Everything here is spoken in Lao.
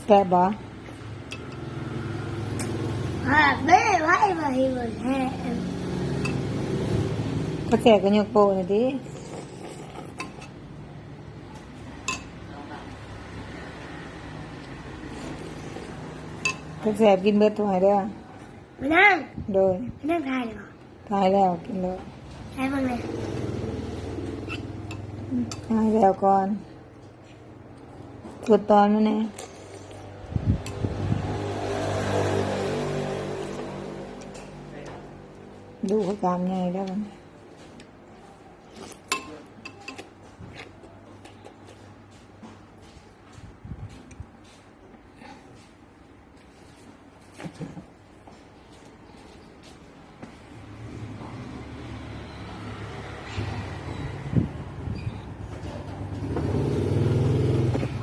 ແຊບບໍ່? ຫາກເດ້ໄວ້ວ່າຊິບໍ່ແຊບ. ບໍ່ແຊບກໍຍົກໂປ້ໜ່ອຍຕິ. ບໍ່ແຊບກິນເບິດຖ້ວຍເດີ້. ມານັ່ງ. ໂດຍ. ມານັ່ງຖ່າຍເລີຍບໍ່? ຖ່າຍແລ້ວ ກິນໂລດ. ຖ່າຍເບິ່ງແດ່. ຖ່າຍແລ້ວກ່ອນ. ກົດຕອນມັນແດ່. ດູເຂົາກາມໃຫຍ່ແລ້ວມັນ.